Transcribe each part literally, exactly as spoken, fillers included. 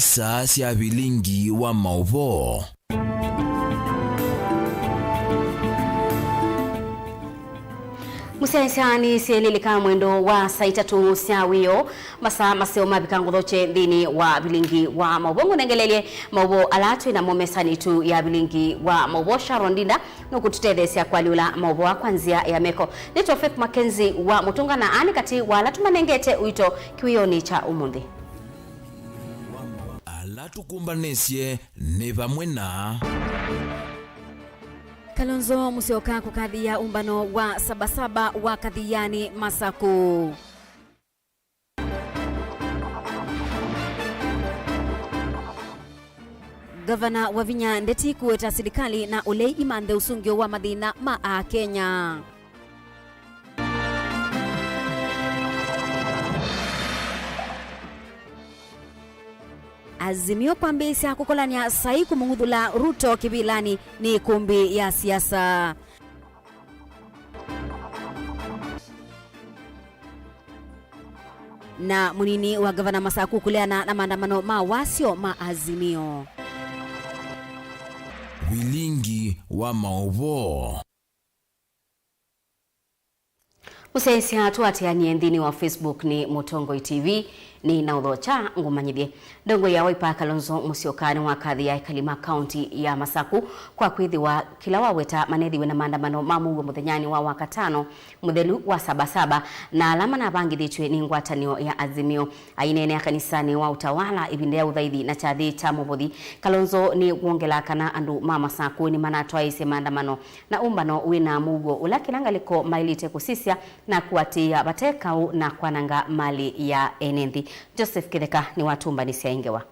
Saa sya vilingi wa maũvoo. Mũsyaĩĩsya nĩ syĩlĩlĩka mwendo wa saa itatũ sya wĩoo, masaa maseo mavika ngũthokye nthĩnĩ wa vilingi wa maũvoo. Ngũnengeleelye maũvoo ala twĩ namo mesanĩ itũ ya vilingi wa maũvoo. Sharon Ndinda nũkũtũtetheesya kũalyũla maũvoo aa kwa nzĩa ya meko. Nĩtwa Faith Mackenzie wa Mũtũnga, na aa nĩ katĩ wa ala tũmanengete ũito kĩwĩonĩ kya ũmũnthĩ. Ala tũkũmbanĩsye nĩ vamwe na Kalonzo Musyoka kũkathĩĩa ũmbano wa Sabasaba wa Kathiani Masaku. Ngavana Wavinya ndeti kũweta silikalĩ na ũlei imanthe ũsũngĩo wa mathĩna ma Akenya. Azimio kwambĩĩsya kũkolany'a sai kũmũng'uthũla Ruto kĩvĩlanĩ nĩ ĩkũmbĩ ya siasa. Na mũnini wa ngavana Masaku kũleana na maandamano ma wasyo ma Azimio. Vilingi wa maũvoo. Mũsyaĩĩsya tũatĩanĩe nthĩnĩ wa Facebook nĩ Mũtongoi T V, nĩ na ũthokya ngũmanyĩthye. Ndongoi ya Wiper Kalonzo Musyoka nĩwakathĩĩa ekali ma kaunti ya Masaku kwa kwĩthĩwa kĩla waweta manethiwe na maandamano ma mũuo mũthenyanĩ wa Wakatano mũthelu wa Sabasaba, na ala manavangĩthĩtw'e nĩ ngwatanĩo ya Azimio. Aineenea kanisanĩ wa Utawala ĩvinda ya ũthaithi na kyathĩ kya Mũvothi, Kalonzo nĩ wongela kana andũ ma Masaku nĩmanatwaĩĩsye maandamano na ũmbano wĩ na mũuo ũla kĩla ngalĩko maĩlĩte kũsisya na kũatĩĩa vate kaũ na kwananga malĩ ya ene nthĩ. Joseph Kĩtheka nĩwatũmbanĩsya ĩ ngewa.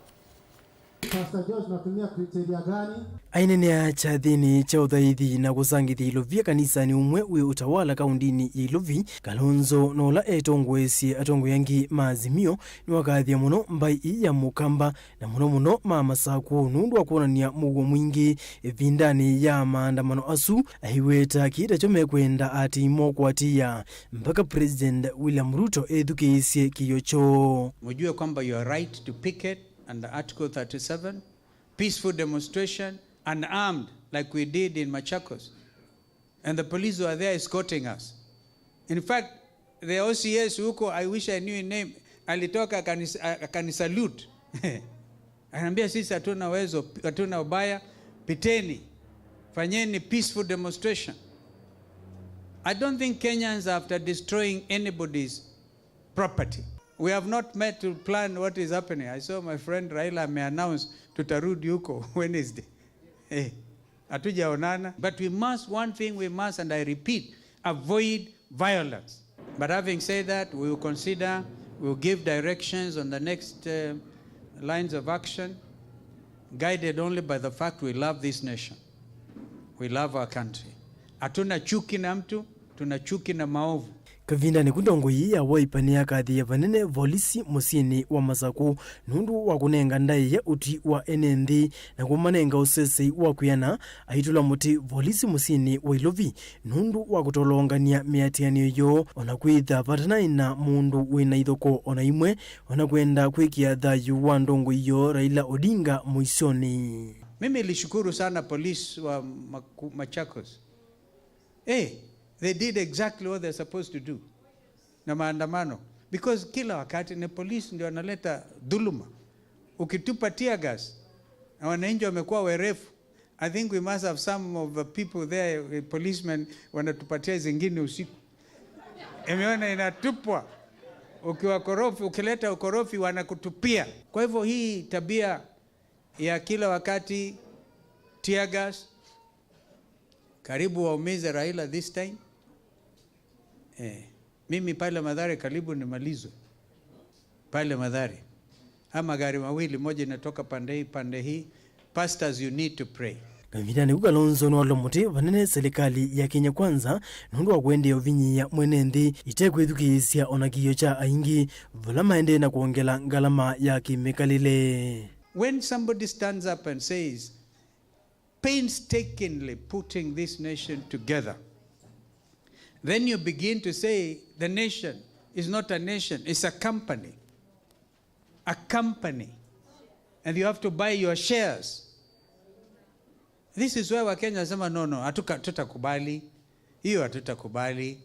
Pastor Josh, natumia criteria gani? Aineenea kyathĩnĩ kya ũthaithi na kũsangĩthya Ilovi kanisanĩ ũmwe wĩ Utawala kaũndĩnĩ ya Ilovi, Kalonzo na ũla etongoesye atongoi angĩ ma Azimio nĩwakathĩa mũno mbaĩ ii ya Mũkamba na mũno mũno ma Masaku nũndũ wa kwonany'a mũuo mwingĩ ĩvindanĩ ya maandamano asu, aiweta kĩĩ takyo mekwenda aatĩĩi moo kũatĩĩa mpaka President William Ruto ethukĩĩsye kĩĩo kyoo. Mjue kwamba you are right to picket under Article thirty-seven, peaceful demonstration, unarmed like we did in Machakos. And the police were there escorting us. In fact, the O C S huko, I wish I knew his name, alitoka akani-, akanisalute. Ananiambia, "Sisi hatuna uwezo, hatuna ubaya, piteni, fanyeni peaceful demonstration." I don't think Kenyans are after destroying anybody's property. We have not met to plan what is happening. I saw my friend Raila ameannounce tutarudi huko Wednesday. Eh, hatujaonana. But we must, one thing we must, and I repeat, avoid violence. But having said that, we will consider, we will give directions on the next, uh, lines of action, guided only by the fact we love this nation. We love our country. Hatuna chuki na mtu, tuna chuki na maovu. Kavindanĩ ku ndongoi ya Wiper nĩyakathĩĩe vanene volisi mũsyĩnĩ wa Masaku nũndũ wa kũnenga ndaĩa ũtwi wa ene nthĩ na kũmanenga ũsesei wa kwĩana, aitũla mũtĩ volisi mũsyĩnĩ wa Ilovi nũndũ wa kũtolongany'a mĩatĩanĩo yoo, o na kwĩtha vatanaĩ na mũndũ wĩ na ithokoo o na imwe, o na kwenda kwĩkĩa thayũ wa ndongoi yoo Raila Odinga mũisyonĩ. Mimi nilishukuru sana polisi wa Maku-, Machakos. Eh, they did exactly what they're supposed to do na maandamano, because kila wakati ni polisi ndio wanaleta dhuluma. Ukitupa tear gas na wananchi wamekuwa werevu, I think we must have some of the people there, eh, policemen wanatupatia zingine usiku. Imeona inatupwa. Ukiwa korofi, ukileta ukorofi wanakutupia. Kwa hivyo hii tabia ya kila wakati tear gas, karibu waumize Raila this time. Eh, mimi pale Mathare karibu nimalizwe. Pale Mathare. Haya magari mawili, moja inatoka pande hii, pande hii. Pastors, you need to pray. Kavindanĩ ku Kalonzo nĩwalũla mũtĩ vanene silikalĩ ya Kenya Kwanza nũndũ wa kũendeea ũvinyĩĩa mwene nthĩ itekwĩthukĩĩsya o na kĩĩo kya aingĩ, vala maendee na kwongela ngalama ya kĩmĩkalĩle. When somebody stands up and says, painstakingly putting this nation together, then you begin to say the nation is not a nation, it's a company. A company. And you have to buy your shares. This is why Wakenya sema, "No, no, hatuka-, tutakubali. Hiyo hatutakubali."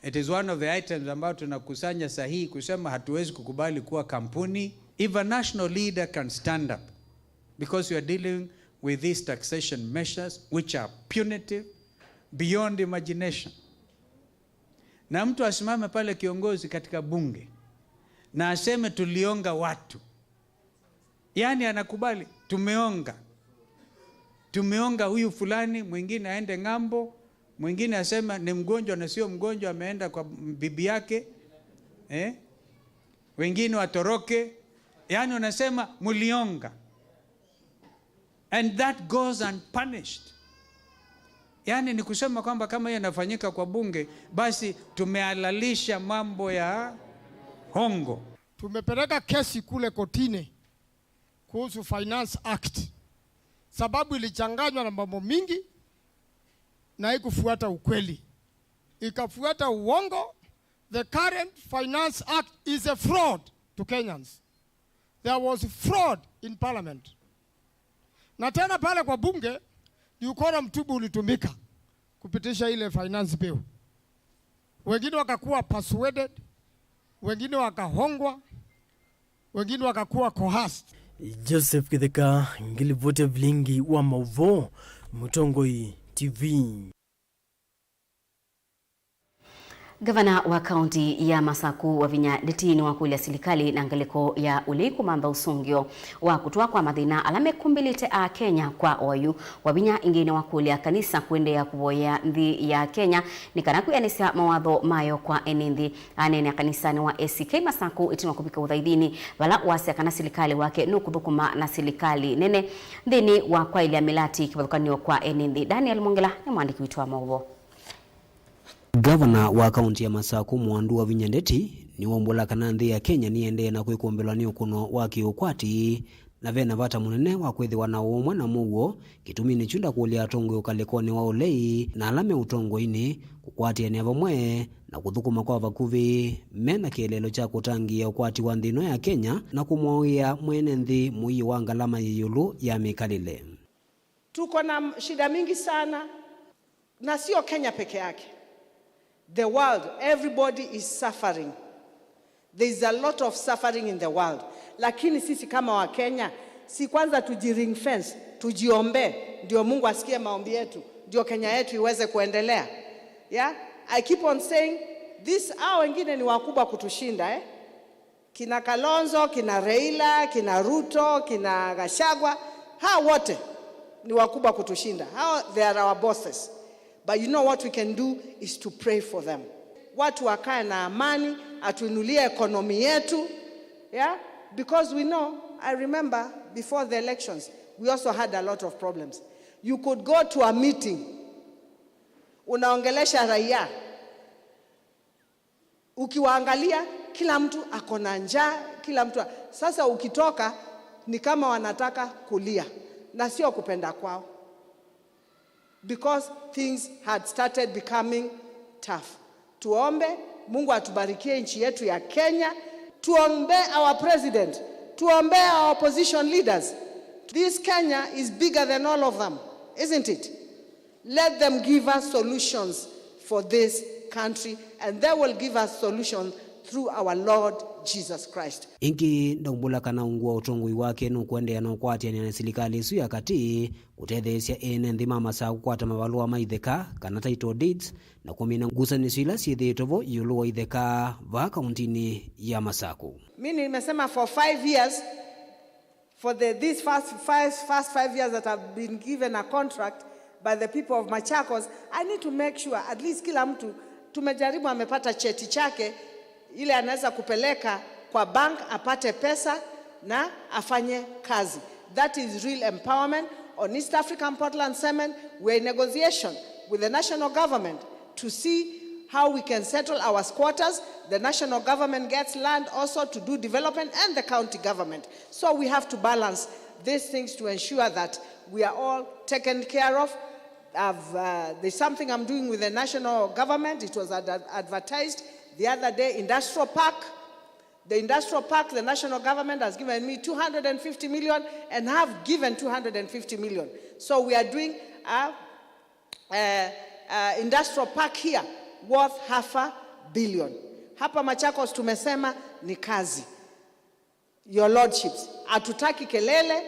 It is one of the items ambayo tunakusanya sahihi kusema hatuwezi kukubali kuwa kampuni. If a national leader can stand up, because you are dealing with these taxation measures which are punitive beyond imagination. Na mtu asimame pale, kiongozi katika bunge, na aseme, "Tulionga watu." Yaani anakubali, "Tumeonga. Tumeonga huyu fulani," mwingine aende ng'ambo, mwingine asema ni mgonjwa na sio mgonjwa, ameenda kwa bibi yake. Eh? Wengine watoroke. Yaani unasema, "Mlionga." And that goes unpunished. Yaani ni kusema kwamba kama hiyo inafanyika kwa bunge, basi tumehalalisha mambo ya hongo. Tumepeleka kesi kule kotini kuhusu Finance Act, sababu ilichanganywa na mambo mingi na haikufuata ukweli, ikafuata uongo. The current Finance Act is a fraud to Kenyans. There was fraud in parliament. Na tena pale kwa bunge, ni ukora mtubu ulitumika kupitisha ile finance bill. Wengine wakakuwa persuaded, wengine wakahongwa, wengine wakakuwa coerced. Joseph Kitheka, ngilivoti ya vilingi wa mauvoo, Mũtongoi T V. Ngavana wa kaunti ya Masaku Wavinya Ndeti nĩwakũlya silikalĩ na ngalĩko ya ũlei kũmantha ũsũngĩo wa kũtũa kwa mathĩna ala mekumbĩlĩte Akenya kwa oyu. Wavinya ĩngĩ nĩwakũlya kanisa kũendeea kũvoyea nthĩ ya Kenya nĩ kana kwĩanĩsya mawatho mayo kwa ene nthĩ. Aneenea kanisanĩ wa A C K Masaku ĩtina wa kũvika ũthaithinĩ, vala wasya kana silikalĩ wake nũkũthũkũma na silikalĩ nene nthĩnĩ wa kwaĩlya mĩlati kĩvathũkany'o kwa ene nthĩ. Daniel Mwongela nĩ mwandĩki witũ wa maũvoo. Ngavana wa kaunti ya Masaku, Mwandu Wavinya Ndeti, nĩwaumbũla kana nthĩ ya Kenya nĩendee na kwĩkũmbĩlwa nĩ ũkũno wa kĩũkwati, na ve na vata mũnene wa kwĩthĩwa na ũũmwe na mũuo. Kĩtumi nĩkyo ndakũlya atongoi ũkalĩkonĩ wa ũlei na ala me ũtongoinĩ kũkwatĩanĩa vamwe na kũthũkũma kwa vakuvĩ me na kĩeleelo kya kũtangĩĩa ũkwati wa nthĩ ĩno ya Kenya na kũmwaũĩa mwene nthĩ mũio wa ngalama yĩ ĩũlũ ya mĩkalĩle. Tuko na shida mingi sana. Na sio Kenya peke yake. The world, everybody is suffering. There is a lot of suffering in the world. Lakini sisi kama wa Kenya, si kwanza tuji ring fence, tujiombee, ndio Mungu asikie maombi yetu, ndio Kenya yetu iweze kuendelea. Yeah? I keep on saying this, hao wengine ni wakubwa kutushinda, eh? Kina Kalonzo, kina Raila, kina Ruto, kina Gachagua, hawa wote ni wakubwa kutushinda. Hawa, they are our bosses. But you know what we can do is to pray for them. Watu wakae na amani, atuinulie ekonomi yetu. Yeah? Because we know, I remember before the elections, we also had a lot of problems. You could go to a meeting, unaongelesha raia, ukiwaangalia, kila mtu ako na njaa, kila mtu a-, sasa ukitoka ni kama wanataka kulia, na sio kupenda kwao, because things had started becoming tough. Tuombe Mungu atubarikie nchi yetu ya Kenya. Tuombe our president, tuombe our opposition leaders. This Kenya is bigger than all of them, isn't it? Let them give us solutions for this country, and they will give us solutions through our Lord Jesus Christ. Ĩngĩ, ndaumbũla kana ungu wa ũtongoi wake nũkũendeea na ũkwatĩanĩa na silikalĩ ĩsu ya katĩ kũtetheesya ene nthĩ ma Masaku kũkwata mavalũa ma itheka, kana title deeds, na kũmina ngusanĩsyo ila syĩthĩĩtwe vo ĩũlũ wa itheka vaa kauntinĩ ya Masaku. Mi nimesema for five years, for the, these first, first, first five years that I've been given a contract by the people of Machakos, I need to make sure at least kila mtu tumejaribu amepata cheti chake, ile anaweza kupeleka kwa bank apate pesa na afanye kazi. That is real empowerment. On East African Portland Cement, we're in negotiation with the national government to see how we can settle our squatters. The national government gets land also to do development, and the county government. So we have to balance these things to ensure that we are all taken care of. I've, uh, there's something I'm doing with the national government. It was ad-, advertised the other day, industrial park. The industrial park, the national government has given me two hundred fifty million and have given two hundred fifty million. So we are doing a, a, a industrial park here worth half a billion. Hapa Machakos tumesema ni kazi. Your Lordships, hatutaki kelele.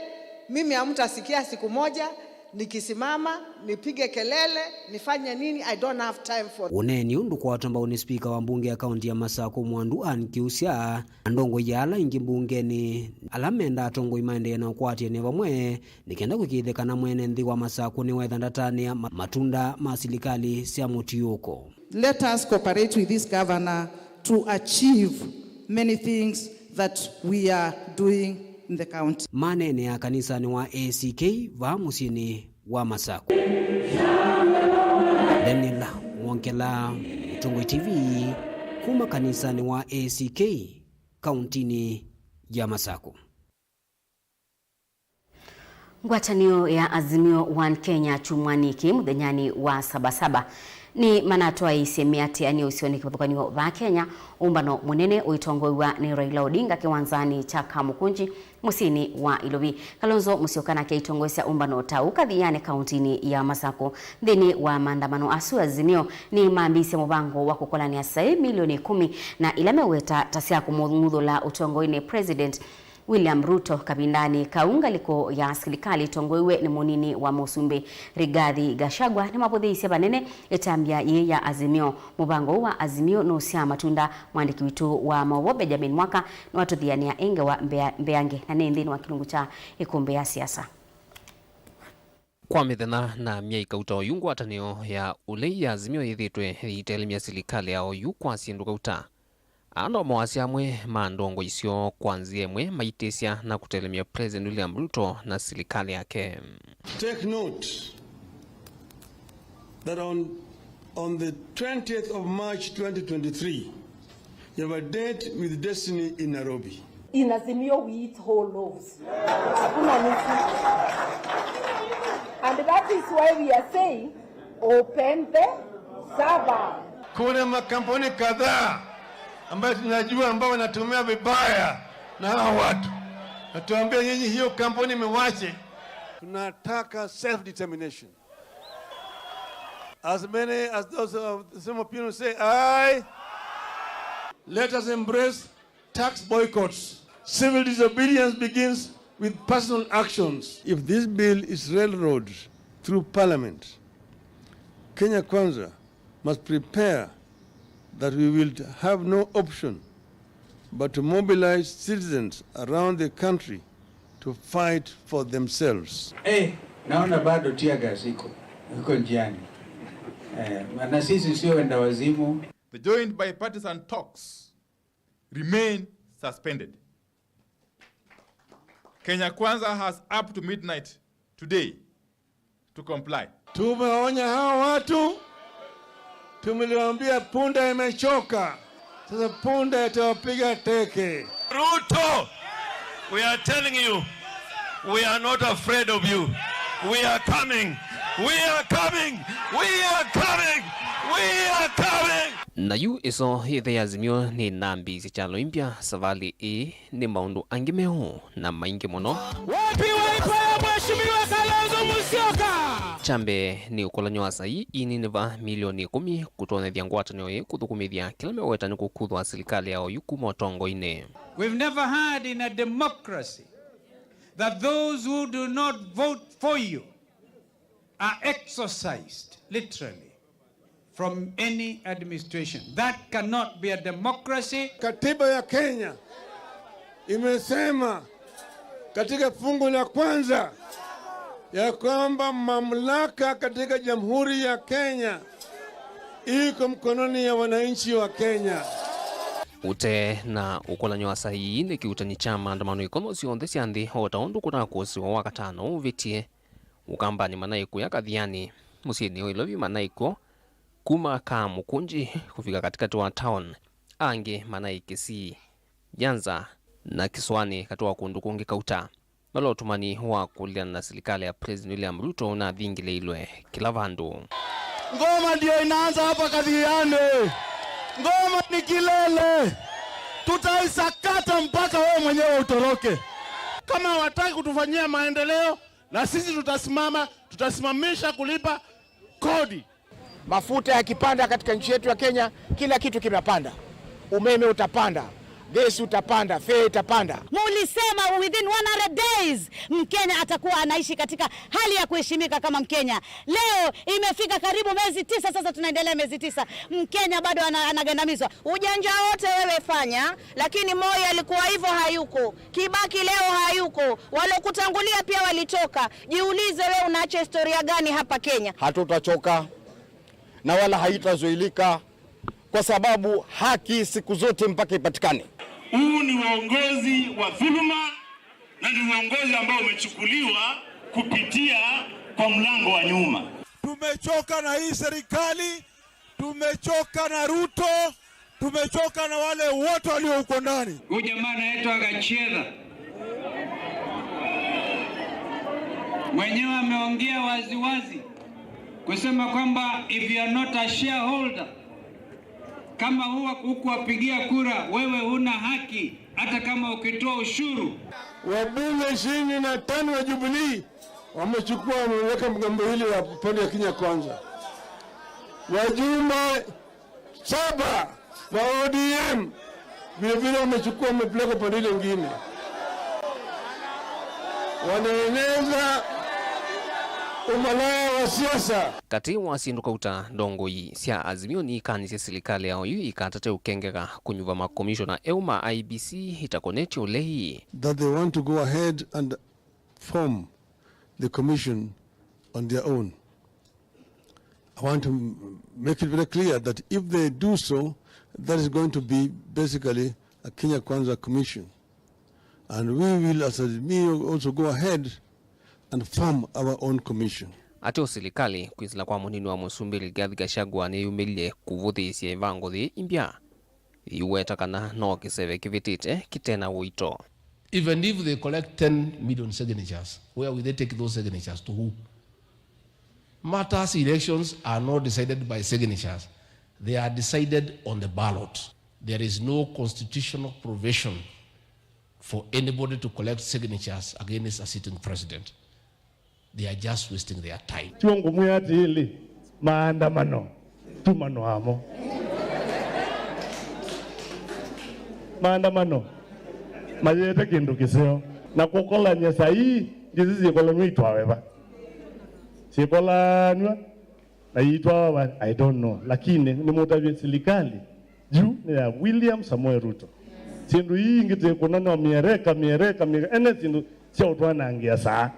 Mimi hamtasikia siku moja nikisimama nipige kelele, nifanye nini. I don't have time for. Ũneeni ũndũ kwatwa mbau nĩ spika wa mbunge ya kaunti ya Masakũ Mwandu Ann Kiusya, na ndongoi ya ala ingĩ mbungenĩ ala mendaa atongoi maendee na ũkwatĩanĩa vamwe nĩ kenda kũĩkĩĩthya kana mwene nthĩ wa Masakũ nĩwetha ndatanĩa ma-, matunda ma silikalĩ sya mũtiũko. Let us cooperate with this governor to achieve many things that we are doing in the county. Maneenea kanisanĩ wa A C K vaa mũsyĩnĩ wa Masakũ. Daniel Mwongela, Mũtongoi T V, kuma kanisanĩ wa A C K, kauntinĩ ya Masakũ. Ngwatanĩo ya Azimio One Kenya kyumwanĩ kĩĩ mũthenyanĩ wa Sabasaba nĩ manatwaĩĩsye mĩatĩanĩo ũsyoonĩ kĩvathũkany'o va Kenya, ũmbano mũnene ũitongoew'a nĩ Raila Odinga kĩwanzanĩ kya Kamukunji mũsyĩnĩ wa Ilovi. Kalonzo Musyoka nake aitongoesya ũmbano ta ũũ kathianĩ kauntinĩ ya Masakũ. Nthĩnĩ wa maandamano asu, Azimio nĩmambĩĩsye mũvango wa kũkolanĩa saĩ milioni ĩkũmi na ila meweta ta sya kũmũng'uthũla ũtongoinĩ President William Ruto. Kavindanĩ kau, ngalĩko ya silikalĩ ĩtongoew'e nĩ mũnini wa mũsumbĩ Rigathi Gachagua nĩmavũthĩĩisye vanene ĩtambya yĩĩ ya Azimio. Mũvango ũũ wa Azimio nũsyaa matunda. Mwandĩki witũ wa maũvoo Benjamin Mwaka nĩwatũthianĩa ĩ ngewa mbea-, mbeange na nĩ nthĩnĩ wa kĩlungu kya ĩkũmbĩ ya siasa. Kwa mĩthenya na myei kauta oyu, ngwatanĩo ya ũlei ya Azimio yĩthĩtwe ĩitelemya silikalĩ ya oyu kwa syĩndũ kauta. Aa no mawasya amwe ma ndongoi syoo kwa nzĩa ĩmwe maitĩsya na kũtelemya President William Ruto na silikalĩ yake. Take note that on, on the twentieth of March twenty twenty-three, you have a date with Destiny in Nairobi. In Azimio we eat whole loaves. Hakuna nusu. And that is why we are saying, open the server. Kuna makampuni kadhaa ambayo tunajua ambao wanatumia vibaya na hawa watu. Natuambia nyinyi, hiyo kampuni mwache. Tunataka self determination. As many as those, uh, some of you say, aye. Let us embrace tax boycotts. Civil disobedience begins with personal actions. If this bill is railroaded through parliament, Kenya Kwanza must prepare that we will have no option but to mobilize citizens around the country to fight for themselves. Eh, naona bado tear gas iko, iko njiani. Eh, na sisi sio wenda wazimu. The joint bipartisan talks remain suspended. Kenya Kwanza has up to midnight today to comply. Tumeonya hawa watu, tumeliwaambia punda imechoka. Sasa punda itawapiga teke. Ruto, we are telling you, we are not afraid of you. We are coming. We are coming. We are coming. We are coming. Na yu ĩso yĩthe ya Azimio nĩ nambĩĩsye kyalo imbya savalĩ ĩĩ. Nĩ maũndũ angĩ meũ na maingĩ mũno. Wapi Wiper ya Mheshimiwa Kalonzo Musyoka? Kya mbee nĩ ũkũlany'o wa saii iini nĩ va milioni ĩkũmi kũtonyethya ngwatanĩo ĩĩ kũthũkũmĩthya kĩla meweta nĩ kũkuthwa silikalĩ ya oyu kuma ũtongoinĩ. We've never had in a democracy that those who do not vote for you are exorcised, literally, from any administration. That cannot be a democracy. Katiba ya Kenya imesema katika fungu la kwanza ya kwamba mamlaka katika Jamhuri ya Kenya iko mkononi ya wananchi wa Kenya. Ũtee na ũkũlany'o wa saii nĩ kĩuutani kya maandamano ikono syonthe sya nthĩ, o ta ũndũ kũnakũsĩwa Wakatano ũvĩtie. Ũkambanĩ manaĩ kũya Kathiani, mũsyĩnĩ wa Ilovi manaĩ kw'o, kuma Kamukunji kũvika katĩkatĩ wa town, angĩ manaĩ Kisii, Nyanza na Kĩsũanĩ katĩ wa kũndũ kũngĩ kauta. Vala ũtũmani wa kũlĩana na silikalĩ ya President William Ruto ũnathingĩlĩilwe kĩla vandũ. Ngoma ndio inaanza hapa Kathiani. Ngoma ni kilele. Tutaisakata mpaka wewe mwenyewe utoroke. Kama hawataki kutufanyia maendeleo, na sisi tutasimama, tutasimamisha kulipa kodi. Mafuta yakipanda katika nchi yetu ya Kenya, kila kitu kimepanda. Umeme utapanda, gesi utapanda, fare itapanda. Mulisema within one hundred days Mkenya atakuwa anaishi katika hali ya kuheshimika kama Mkenya. Leo imefika karibu miezi tisa sasa, tunaendelea miezi tisa, Mkenya bado ana-, anagandamizwa. Ujanja wote wewe fanya, lakini Moi alikuwa hivyo, hayuko. Kibaki leo hayuko. Walokutangulia pia walitoka. Jiulize, wewe unaacha historia gani hapa Kenya? Hatutachoka na wala haitazuilika, kwa sababu haki siku zote mpaka ipatikane. Huu ni uongozi wa dhuluma na ni uongozi ambao umechukuliwa kupitia kwa mlango wa nyuma. Tumechoka na hii serikali, tumechoka na Ruto, tumechoka na wale wote walio huko ndani. Huyu jamaa anaitwa Gachedha. Mwenyewe ameongea wazi wazi kusema kwamba if you are not a shareholder, kama huwa hukuwapigia kura, wewe huna haki, hata kama ukitoa ushuru. Wabunge ishirini na tano wa Jubilee wamechukua, wameweka mgambo hili ya pande ya Kenya Kwanza. Wajumbe saba wa O D M vile vile wamechukua, wamepeleka pande ile ingine. Wanaeneza umalaya wa siasa. Katĩ wa syĩndũ kauta, ndongoi sya Azimio niikanisye silikalĩ ya oyu ikatate ũkengeka kũnyuva makomishona eũ ma I E B C itakonetye ũlei. That they want to go ahead and form the commission on their own. I want to m-, make it very clear that if they do so, that is going to be basically a Kenya Kwanza commission. And we will, as Azimio, also go ahead and form our own commission. Ateo silikalĩ, kwĩsĩla kwa mũnini wa mũsumbĩ Rigathi Gachagua nĩyumĩlye kũvũthĩĩsya ĩvango yĩĩ imbya, ĩiweta kana no kĩseve kĩvĩtĩte kĩte na ũito. Even if they collect ten million signatures, where will they take those signatures? To who? Matters, elections are not decided by signatures. They are decided on the ballot. There is no constitutional provision for anybody to collect signatures against a sitting president. They are just wasting their time. Tyo ngũmwĩa atĩĩlĩ, maandamano, tumano amo. Maandamano mayĩete kĩndũ kĩseo. Na kũkolany'a saii, ngĩsĩ syĩkolanw'a itwawe va? Syĩkolanw'a na yĩitwawa va? I don't know. Lakini nĩmũtavye silikalĩ yu nĩ ya William Samoei Ruto. Syĩndũ ii ingĩ tĩ kũna no mĩereka, mĩereka, mĩereka. Ene syĩndũ sya ũtwanangĩa saa.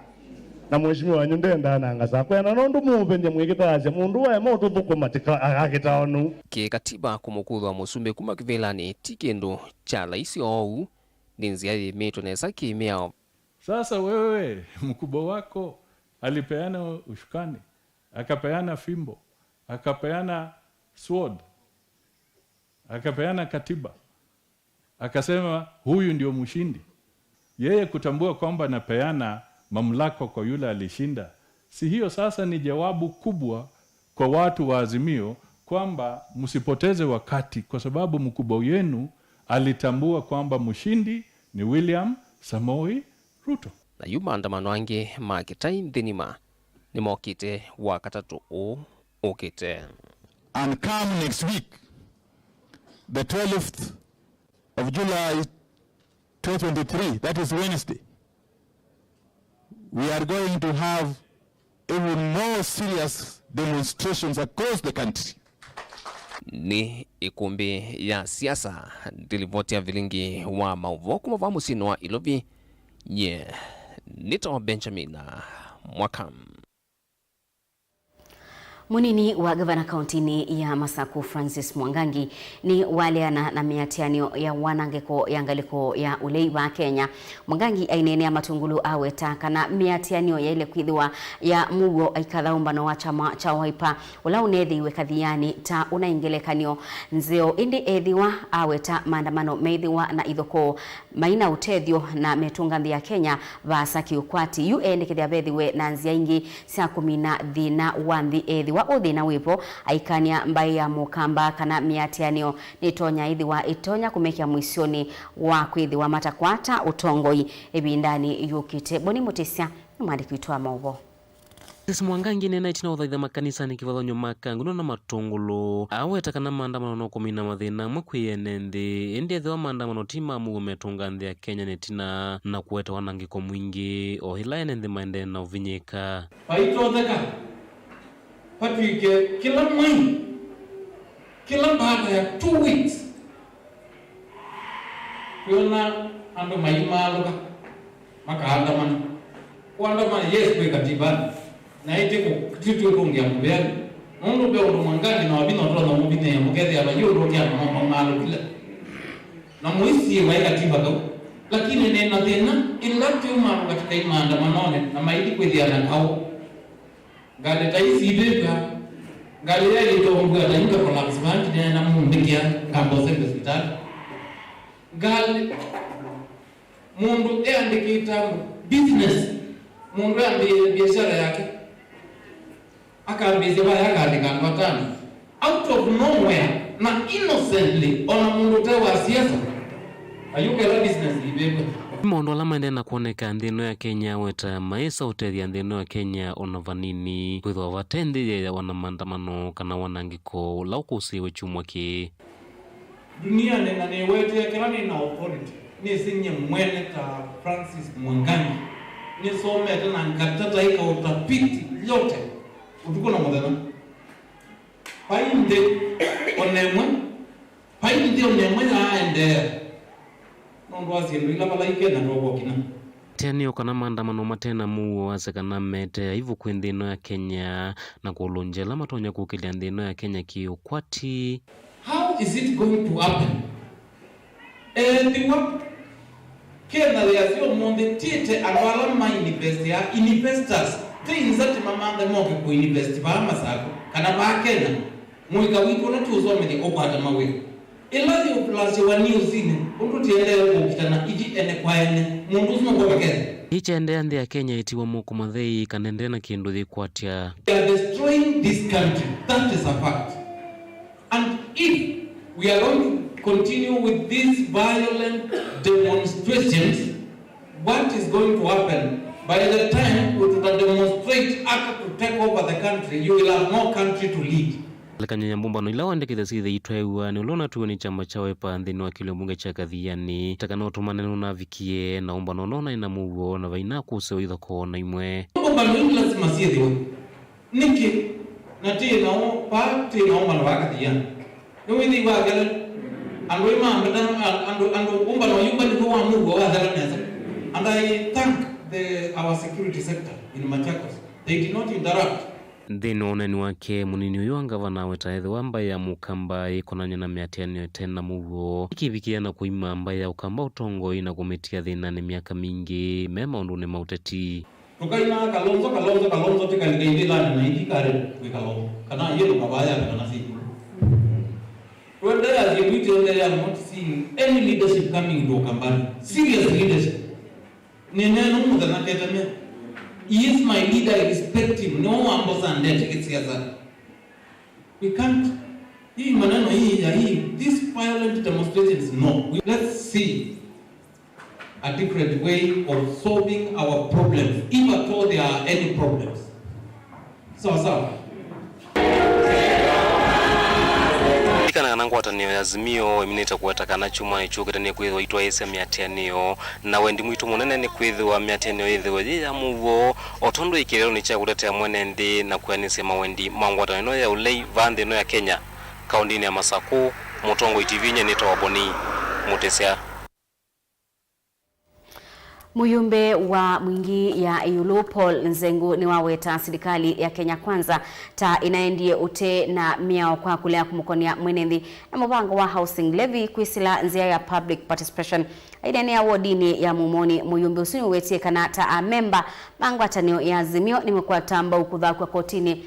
Na mheshimiwa wanyu ndendaa nanga saa. Kwĩana nũndũ mũũvenya mwĩkĩtaasya mũndũ waema ũtũthũkũma tika akĩtao nũu. Kĩkatiba kũmũkuthwa mũsumbĩ kuma kĩvĩlanĩ ti kĩndũ kya laisi oou, nĩ nzĩa yĩmĩtwe nesa kĩmĩao. Sasa wewe, mkubwa wako alipeana ushukani, akapeana fimbo, akapeana sword, akapeana katiba, akasema huyu ndio mshindi. Yeye kutambua kwamba anapeana mamlaka kwa yule alishinda, si hiyo sasa ni jawabu kubwa kwa watu wa Azimio kwamba msipoteze wakati, kwa sababu mkubwa wenu alitambua kwamba mshindi ni William Samoei Ruto. Na yu maandamano angĩ ma kĩtai nthĩ ng'ima nĩmokĩte Wakatatũ ũũ ũkĩte. And come next week, the twelfth of July twenty twenty-three, that is Wednesday, we are going to have even more serious demonstrations across the country. Nĩ ĩkũmbĩ ya siasa, ndilivoti ya vilingi wa maũvoo kuma vaa mũsyĩnĩ wa Ilovi. Nye nĩtawa Benjamin Mwaka. Mũnini wa ngavana kauntinĩ ya Masaku, Francis Mwangangi, nĩ waleana na mĩatĩanĩo ya wanangĩko ya ngalĩko ya ũlei wa Kenya. Mwangangi aineenea Matungulu aweta kana mĩatĩanĩo yaĩle kwĩthĩwa ya mũuo aikathaũmbano wa kyama kya Wiper, ũla ũneethĩiwe kathianĩ ta ũnaĩ ngelekany'o nzeo, ĩndĩ ethĩwa aweta maandamano meĩthĩwa na ithokoo maina ũtethyo na metũnga nthĩ ya Kenya vaasa kĩũkwati. Yu eendekethya vethĩwe na nzĩa ingĩ sya kũmina thĩna wa nthĩ ethĩwa ũthĩna wĩvo, aikany'a mbaĩ ya Mũkamba kana mĩatĩanĩo nĩtonya ĩthĩwa ĩtonya kũmekĩa mũisyonĩ wa kwĩthĩwa matakwata ũtongoi ĩvindanĩ yũkĩte. Boni Mũtĩsya nĩ mwandĩki witũ wa maũvoo. Moses Mwangangi nena ĩtina ũthaitha makanisanĩ kĩvathany'o ma Kangundo na Matũngũlũ, aweta kana maandamano no kũmina mathĩna amwe kwĩ ene nthĩ, ĩndĩ ethĩwa maandamano ti ma mũuo metũnga nthĩ ya Kenya nĩ ĩtina na kũete wanangĩko mwingĩ, o ĩla ene nthĩ maendee na ũvinyĩĩka. Vaitonyeka vatw'ĩke kĩla mwei, kĩla baada ya two weeks, twĩona andũ maimaalũka, makaandamana. Kũandamana, yes, kwĩ katibanĩ, na ĩndĩ kũ-, ti twĩkũngĩa mũvĩanĩ, nũndũ ve ũndũ Mwangangi na Wavinya ũtonya mũvinyĩĩa mũkethĩa vaiĩ ũndũ ũkĩandamana maimalũkile. Na mũisyĩ vaĩ katiba kau. Lakini nĩ na thĩna, ĩla twĩmalũka tũkai maandamanonĩ na maithi kwĩthĩa na kaũ. Ngalĩ ta ii siivĩvw'a, ngalĩ yaĩlĩte ũmbw'a ta yu nga collapse vaa ngineena mũmbĩkĩa ngamba ũsembe sivitalĩ. Ngalĩ, mũndũ eandĩkĩte andũ, business, mũndũ eambĩĩe biashara yake, akambĩĩsya vaya akaandĩka andũ atano. Out of nowhere, na innocently, ona mũndũ ũte wa siasa, ayũkela business ivĩvwe. Nĩ maũndũ ala maendee na kwoneka nthĩ ĩno ya Kenya, weta maĩsa ũtethya nthĩ ĩno ya Kenya ona vanini, kwĩthĩwa vate nthĩ yeeawa na maandamano kana wanangĩko ũla ũkũsĩĩwe kyumwa kĩĩ. Duniani, na nĩwetee kĩla nĩ na authority, nĩsĩ nyie mwene ta Francis Mwangangi, nĩsomete na ngatata ĩka utafiti yote, ũtukũ na mũthenya. Vai nthĩ ona ĩmwe, vai nthĩ ona ĩmwe yaaendeea nũndũ wa syĩndũ ila vala ikenda tũkokina. Mĩatĩanĩo kana maandamano mate na mũuo wasya kana mete aivu kwĩ nthĩ ĩno ya Kenya na kũlũngya ala matonya kũkĩlya nthĩ ĩno ya Kenya kĩ ũkwati. How is it going to happen? Ethĩwa Kenya yĩasya ũmũnthĩ tiĩte andũ ala mainvestia, investors, ti nza ti mamanthe moke kũinvest vaa Masakũ kana vaa Kenya, mũika witũ ũla tũũsomethya ũkwata mawĩa. Ĩla yĩũlasya wa newsinĩ, ũndũ tĩendee kũkitana ithi ene kwa ene, mũndũ ũsu nũkwova Kenya. Ĩkyaendeea nthĩ ya Kenya ĩtiwa moko mathei kana ĩndĩ na kĩndũ yĩkwatya. We are destroying this country. That is a fact. And if we are going to continue with these violent demonstrations, what is going to happen? By the time we tuta demonstrate ata to take over the country, you will have no country to lead. Ngelekany'o ya mbũmbano ila wendekethya syĩthĩe itwaĩw'a nĩ ũla ũnatwiwe nĩ kyama kya Wiper nthĩnĩ wa kĩlio mbunge kya Kathiani, ta kana ũtũmane nũnavikie na ũmbano ũla ũnaĩ na mũuo na vaina kũseo ithokoo na imwe. Mbũmbano ii nĩ lasima syĩthĩwe. Nĩkĩ? Na tĩ na ũ-, vaa tĩ na ũmbano wa Kathiani. Nĩwĩthĩiwe akele andũ ĩ mambeta, a-, andũ, andũ ũmbano yu mbalĩko wa mũuo wathela nesa. And I thank the, our security sector in Machakos. They did not interrupt. Nthĩnĩ wa ũneeni wake, mũnini ũyũ wa ngavana aweta ethĩwa mbaĩ ya Mũkamba ĩkonany'a na mĩatĩanĩo ĩte na mũuo, ĩkĩvikĩa na kũima mbaĩ ya Ũkamba ũtongoi na kũmĩtia thĩnanĩ myaka mingĩ me maũndũnĩ ma ũteti. Tũkainaa Kalonzo, Kalonzo, Kalonzo, tĩkalika ivĩlanĩ na ithi kale kwĩ Kalonzo, kana yĩlo kavaa yavika na syĩkũlũ. Tũendeea syĩndũ itiendeea, I'm not seeing any leadership coming to Ukambani. Serious leadership. Nĩneena ũmũthenya ketene. He is my leader, I respect him. Nĩwe wambosa ndetĩkĩsya sana. We can't. Hii maneno hii ya hii, these violent demonstrations, no. We, let's see a different way of solving our problems, if at all there are any problems. Sawa sawa. Lilikana kana ngwatanĩo ya Azimio ĩminĩte kũweta kana kyumwanĩ kyũkĩte nĩkwĩthĩwa itwaĩĩsya mĩatĩanĩo, na wendi mwitũ mũnene nĩ kwĩthĩwa mĩatĩanĩo yĩthĩwe yĩ ya mũuo, o tondũ ĩ kĩeleelonĩ kya kũtetea mwene nthĩ na kwĩanĩsya mawendi ma ngwatanĩo ĩno ya ũlei vaa nthĩ ĩno ya Kenya. Kaũndĩnĩ ya Masakũ, Mũtongoi T V nyie nĩtawa Boni Mũtĩsya. Mũyũmbe wa Mwingi ya ĩũlũ Paul Nzengu nĩwaweta silikalĩ ya Kenya Kwanza ta ĩnaendie ũte na mĩao kwa kũlea kũmũkonea mwene nthĩ na mũvango wa housing levy kwĩsĩla nzĩa ya public participation. Aineenea wodinĩ ya Mumoni, mũyũmbe ũsu nĩwetie kana ta amemba ma ngwatanĩo ya Azimio nĩmekwata mbau kũthakw'a kotinĩ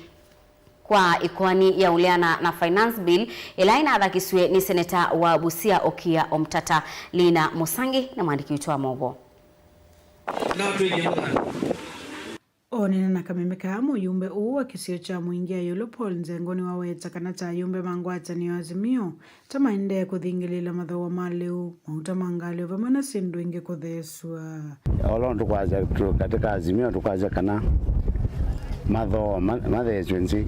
kwa ĩkoani ya ũleana na Finance Bill ĩla ĩnathakisw'e nĩ seneta wa Busia Okiya Omtata. Lina Musangi na mwandĩki witũ wa maũvoo. Oneena na kameme kaa, mũyumbe ũũ wa kĩsio kya Mwingi ya ĩũlũ Paul Nzengo nĩwaweta kana ta ayumbe ma ngwatanĩo ya Azimio ta maendee kũthingĩlĩĩla mathooa ma lĩu, mauta ma ngalĩ o vamwe na syĩndũ ingĩ kũtheeswa. Ũla tũkwasya tũ katĩ ka Azimio, tũkwasya kana mathooa ma- matheesw'e nzĩ.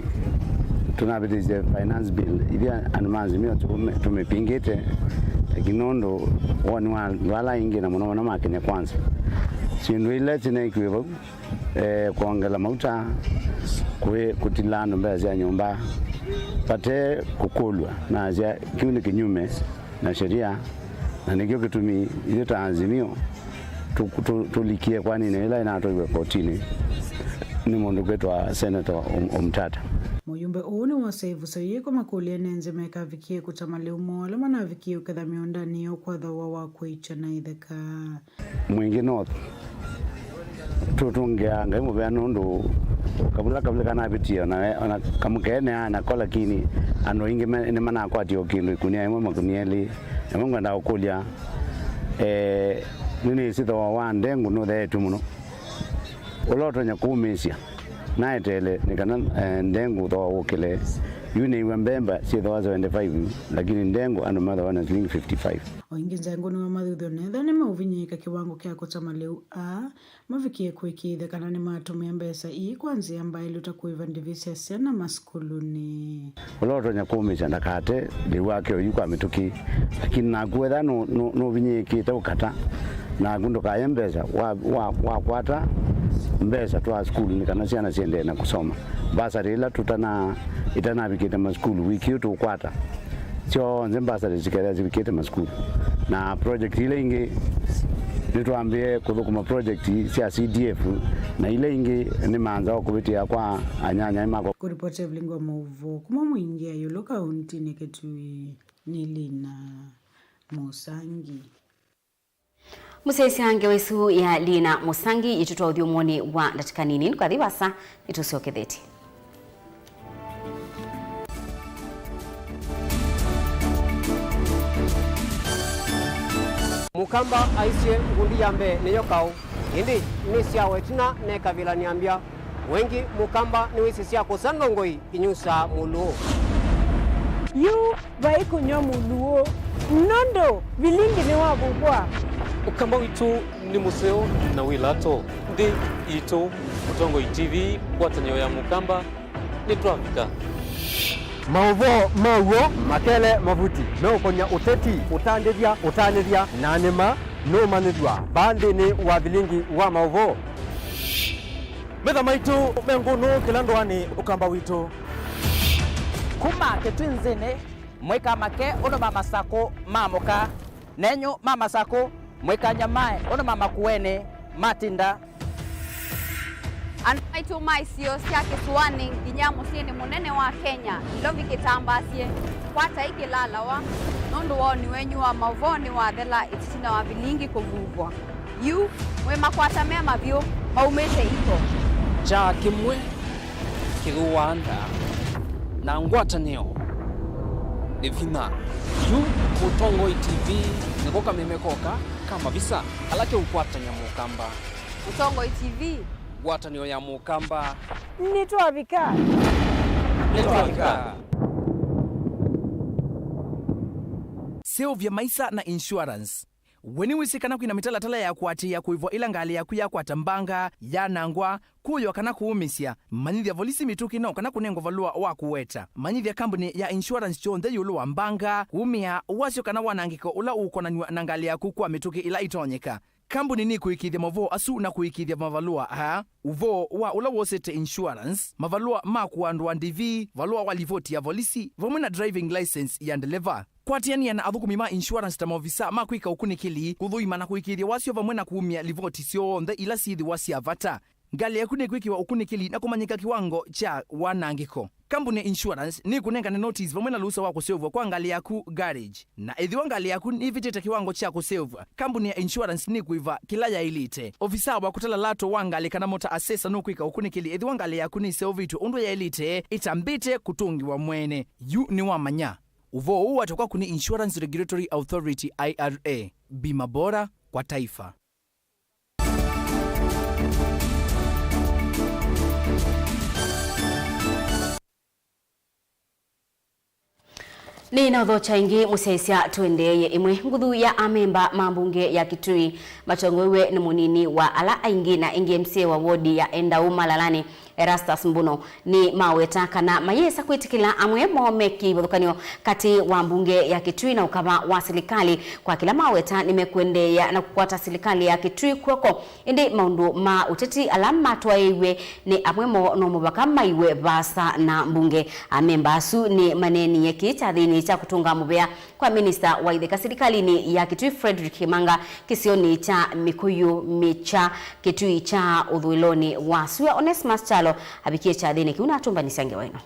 Tũnavĩtĩsye finance bill ila andũ ma Azimio tũmĩ- tũmĩpingĩte, lakini nũndũ woni wa andũ ala aingĩ na mũno mũno ma Kenya Kwanza, syĩndũ ila sineekiwe vau, eh, kwongela mauta, kwĩ- kũtila andũ mbesa sya nyũmba vate kũkũlw'a, nasya kĩu nĩ kĩnyume na sheria, na nĩkyo kĩtumi ithyĩ ta Azimio tũ- tũ- tũlikie kwaninĩ ĩla ĩnatwaiwe kotinĩ nĩ mũndũ kwĩtwa Senator Om- Omtata. Mũyumbe ũũ nĩwosa ĩvuso yĩĩ kũmakũlya ene nzĩ mekavikie kũtama lĩu moo ala manavikie ũketha mĩũndanĩ yoo kwa thooa wa kũikya na itheka. Mwingi North, tũtũngĩaa Ngai mũvea nũndũ kavula kavula kanavĩtie, ona, ona kamũkeeneaa nako, lakini andũ aingĩ me- nĩmanakwatie o kĩndũ ikunia ĩmwe, makunia elĩ. Namo ngwenda kũkũlya, eh, nĩnĩsĩ thooa wa ndengũ nũtheetw'e mũno. Ũla ũtonya kũũmĩĩsya naeteele nĩ kana, eh, ndengũ thooa wũkĩle. Yu nĩw'a mbemba syĩ thooa seventy-five, lakini ndengũ andũ mathooa na silingi fifty-five. O ĩngĩ, Nzengo nĩwamathuthya nethwa nĩmeũvinyĩĩka kĩwango kya kũtama lĩu aa mavikie kũĩkĩĩthya kana nĩmatũmĩa mbesa ii kwa nzĩa mbaĩlu ta kũĩva ndivi sya syana masukulunĩ. Ũla ũtonya kũũmĩsya ndakate lĩu wake ũyu kwa mĩtũkĩ, lakini naku wetha nũ- nũ- nũvinyĩĩkĩte ũkata, naku ndũkaye mbesa wa- wa- wakwata mbesa twa sukulu nĩ kana syana siendee na kũsoma. Mbasarĩ ila tũtana- itanavikĩte masukulu wiki ĩũ tũkwata syonthe mbasarĩ sikethĩa sivikĩte masukulu. Na project ila ingĩ, nĩtwambĩe kũthũkũma project sya C D F, na ila ingĩ nĩ manza o kũvĩtĩa kwa anyanyae makwa. Kũripoti Evelyn wa maũvoo kuma Mwingi ya ĩũlũ kauntinĩ Kitui, nĩ Lina Mũsangi. Mũsyaĩĩsya ngewa ĩsu ya Lina Mũsangi yĩtũtwaa ũthyũmũonĩ wa ndatĩka nini. Ndũkathi vaasa, nĩtũsyokethetye. Mũkamba aisye ngundi ya mbee nĩyo kaũ, ĩndĩ nĩsyawa ĩtina nekavilany'a mbya. Wengĩ Mũkamba nĩwĩsĩ sya kũsa ndongoi inyusaa mũlũũ. Yu vai kũnyw'a mũlũũ, nũndũ vilingi nĩwavukwa. Ũkamba witũ nĩ mũseo na wĩ lato. Nthĩ yitũ, Mũtongoi T V, ngwatanĩo ya Mũkamba, nĩtwavika. Maũvoo ma w'o makele mavuti meũkonya ũteti, ũtandĩthya, ũtanĩthya, na nĩma nũũmanyĩthw'a vaa nthĩnĩ wa vilingi wa maũvoo. Metha maitũ me ngũnũ kĩla ndũanĩ Ũkamba witũ. Kuma Kĩtwinzĩnĩ, mwĩka make ũndũ ma Masakũ maamũka, nenyu ma Masakũ mwĩka nyamae ũndũ ma Makuenĩ matinda. Andũ maitũ ma isio sya kĩsũanĩ nginya mũsyĩnĩ mũnene wa Kenya, Nairobi kĩtambaasye, kwatai kĩlalawa, nũndũ woni wenyu wa maũvoo nĩwathela ĩtina wa vilingi kũvuvwa. Yu, mwĩ makwata me mavyũ maumĩte iko. Kyaa kĩmwe kĩthũaa nda, na ngwatanĩo nĩ vinya. Yu Mũtongoi T V nĩko kameme koka ka mavisa ala keũkwatany'a Mũkamba. Mũtongoi T V. Ngwatanĩo ya Mũkamba. Nĩtwavika. Nĩtwavika. Seũvya maisa na insurance. We nĩwĩsĩ kana kwĩna mĩtalatala ya kũatĩĩa kũĩvwa ĩla ngalĩ yaku yakwata mbanga, yanangwa, kũywa kana kũũmĩsya? Manyĩthya volisi mĩtũkĩ no kana kũnengwa valũa wa kũweta. Manyĩthya kambunĩ ya insurance kyonthe ĩũlũ wa mbanga, kumĩa, wasyo kana wanangĩko ũla ũũkonanw'a na ngalĩ yaku kwa mĩtũkĩ ĩla ĩtonyeka. Kambunĩ nĩkũĩkĩĩthya maũvoo asu na kũĩkĩĩthya mavalũa aa: ũvoo wa ũla wosete insurance, mavalũa ma kũandũa ndivi, valũa wa livoti ya volisi, vamwe na driving license ya ndeleva. Kwatĩanĩa na athũkũmi ma insurance ta maovisa ma kwĩka ũkunĩkĩli, kũthũima na kũĩkĩĩthya wasyo vamwe na kumya livoti syonthe ila syĩthĩwa sya vata. Ngalĩ yaku nĩkwĩkĩwa ũkunĩkĩli na kũmanyĩka kĩwango kya wanangĩko. Kambunĩ ya insurance nĩkũnengane notice vamwe na lũsa wa kũseũvw'a kwa ngalĩ yaku garage. Na ethĩwa ngalĩ yaku nĩvĩtĩte kĩwango kya kũseũvw'a, kambunĩ ya insurance nĩkũĩva kĩla yaĩlĩte. Ovisaa wa kũtala lato wa ngalĩ kana motor assessor nũkwĩka ũkunĩkĩli ethĩwa ngalĩ yaku nĩseũvĩtw'e ũndũ yaĩlĩte ĩtambĩte kũtũngĩwa mwene. Yu nĩwamanya. Ũvoo ũũ watw'ĩkwa kũnĩ Insurance Regulatory Authority, I R A. Bima bora kwa taifa. Nĩnaũthokya ĩngĩ mũsyaĩĩsya, tũendeeye. Ĩmwe nguthu ya amemba ma mbunge ya Kitui matongoew'e nĩ mũnini wa ala aingĩ na ĩngĩ M C A wa wodi ya Endau Malalani, Erastus Mbuno, nĩmaweta kana mayĩsa kwĩtĩkĩla amwe moo me kĩvathũkany'o katĩ wa mbunge ya Kitui na ũkava wa silikalĩ. Kwa kĩla maweta, nĩmekũendeea na kũkwata silikalĩ ya Kitui kw'oko. Ĩndĩ maũndũ ma ũteti ala matwaĩĩw'e nĩ amwe moo no mũvaka maiwe vaasa na mbunge. Amemba asu nĩmaneenie kĩĩ kyathĩnĩ kya kũtũnga mũvea kwa minista wa itheka silikalĩnĩ ya Kitui Frederick Kimanga kĩsionĩ kya Mĩkũyũ Mĩkya, Kitui kya ũthũĩlonĩ wa sua. Onesmus Kyalo avikie kyathĩnĩ kĩu na atũmbanĩsya ngewa ĩno.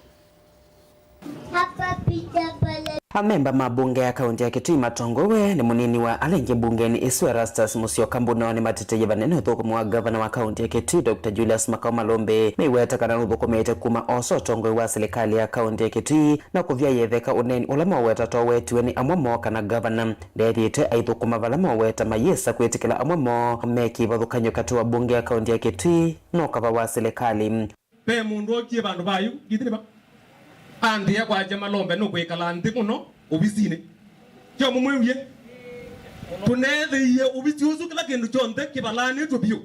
Amemba ma mbunge ya kaunti ya Kitui matongoew'e nĩ mũnini wa ala aingĩ mbungenĩ ĩsu Erastus Musyoka Mbuno nĩmateteie vanene ũthũkũmi wa ngavana wa kaunti ya Kitui Doctor Julius Makau Malombe, meiweta kana nũthũkũmĩte kuma oosa ũtongoi wa silikalĩ ya kaunti ya Kitui na kũvyaĩa ĩtheka ũneeni ũla maweta towetiwe nĩ amwe moo kana ngavana ndethĩĩtwe aithũkũma vala maweta mayĩsa kwĩtĩkĩla amwe moo me kĩvathũkany'o katĩ wa mbunge ya kaunti ya Kitui na ũkava wa silikalĩ. Ve mũndũ ookie vandũ vayu, ngĩthĩ nĩ va? Anthĩa kwakya Malombe nũkwĩkala nthĩ mũno ovisinĩ. Kyo mũmwĩwie. Tũneethĩie ovisi ũsu kĩla kĩndũ kyonthe kĩvalanĩtwe vyũ.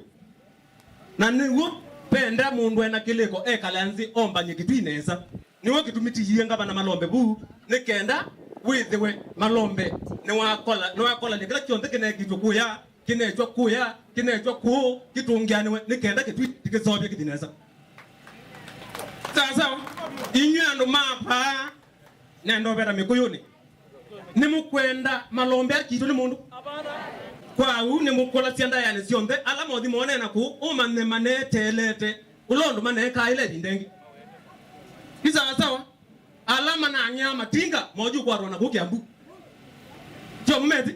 Na nĩw'o venda mũndũ ena kĩlĩko ekale nthĩ ombany'e Kitui nesa. Nĩw'o kĩtumi tiie ngavana Malombe vu, nĩ kenda wĩthĩwe Malombe nĩwakola-, nĩwakolany'a kĩla kyonthe kĩneekĩtwe kũya, kĩnekw'a kũya, kĩnekw'a kũũ, kĩtũngĩanĩwe, nĩ kenda Kitui tikĩseũvye kĩthi nesa. Sawa sawa, inyw'ĩ andũ ma vaa, nenda ũveta Mĩkũyũnĩ. Nĩmũkwenda Malombe akitwe nĩ mũndũ? Kwa ũu nĩmũkũlasya ndaĩanĩ syonthe, ala mothi moonee na kũu, ũmanye maneeteelete ũla ũndũ maneekaa ĩla ĩvinda ĩngĩ. Nĩ sawa sawa? Ala manang'ea matinga, moju kwatwa na kũu Kiambu. Tyo mũmeti?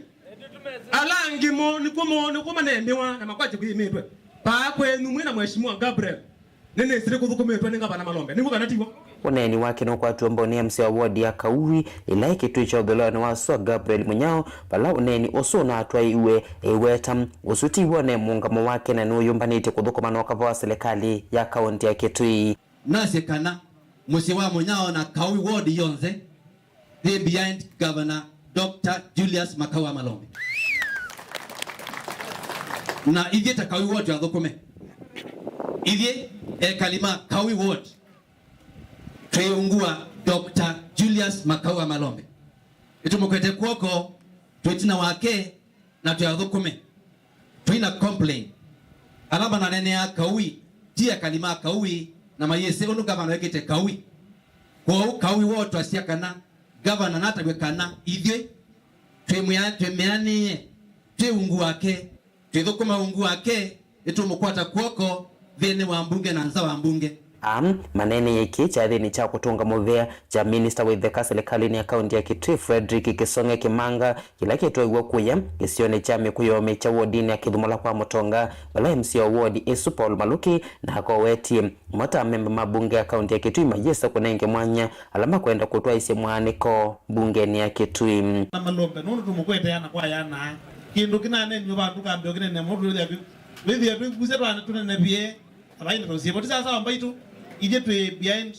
Ala angĩ mo, nĩkw'o mo, nĩkw'o maneemĩwa na makwatye kwĩyĩmĩtwe. Paa kwenyu mwĩ na Mheshimiwa Gabriel. Nĩnĩsĩ nĩkũthũkũmĩtwe nĩ ngavana Malombe. Nĩw'o kana tiw'o? Ũneeni wake nũkwatiwe mbonĩ ya M C A wa wodi ya Kaui, ĩla ĩ Kitui kya ũthũĩlonĩ wa sua Gabriel Munyao, vala ũneeni ũsu ũnatwaĩiwe eweta, ũsu ti w'o ne mũũngamo wake na nũyũmbanĩtye kũthũkũma na ũkava wa silikalĩ ya kaunti ya Kitui. Nasye kana mũsyĩ wa Mũnyao na Kaui ward yonthe yĩ behind Governor Doctor Julius Makau wa Malombe. Na ithyĩ ta Kaui ward tũathũkũme. Ithyĩ ekali ma Kaui ward twĩ ungu wa Doctor Julius Makau wa Malombe. Nĩtũmũkwete kw'oko twĩ ĩtina wake na tũyathũkũme. Tũina complain. Ala mananeeneaa Kaui, ti ekali ma Kaui, na mayĩsĩ ũndũ ngavana wĩkĩte Kaui. Kwoou Kaui woo twasya kana ngavana natavw'e kana ithyĩ twĩmwĩa-, twĩmĩanĩe, twĩ ungu wake, twĩthũkũma ungu wake, nĩtũmũkwata kw'oko nthĩnĩ wa mbunge na nza wa mbunge. Aa maneeneie kĩĩ kyathĩnĩ kya kũtũnga mũvea kya minista wa itheka silikalĩnĩ ya kaunti ya Kitui, Frederick Kisong'e Kimanga, kĩla kĩtwaĩwe kũya kĩsionĩ kya Mĩkũyũ Mĩkya wodinĩ ya Kĩthũmũla kwa Mũtonga, vala M C A wa wodi ĩsu Paul Maluki na akowetie mo ta amemba ma mbunge ya kaunti ya Kitui mayĩsa kũnenge mwanya ala makwenda kũtwaĩsya mwaanĩko mbungenĩ ya Kitui. Na Malombe, nũndũ tũmũkwete yana kwa yana. Kĩndũ kĩnanenw'e vandũ kambeo kĩnene mũno, twĩthĩa twĩ-, twĩthĩa twĩkusya twana tũnenevye, availe tũsiĩvo. Ti sawa sawa mbaitũ, ithyĩ twĩ behind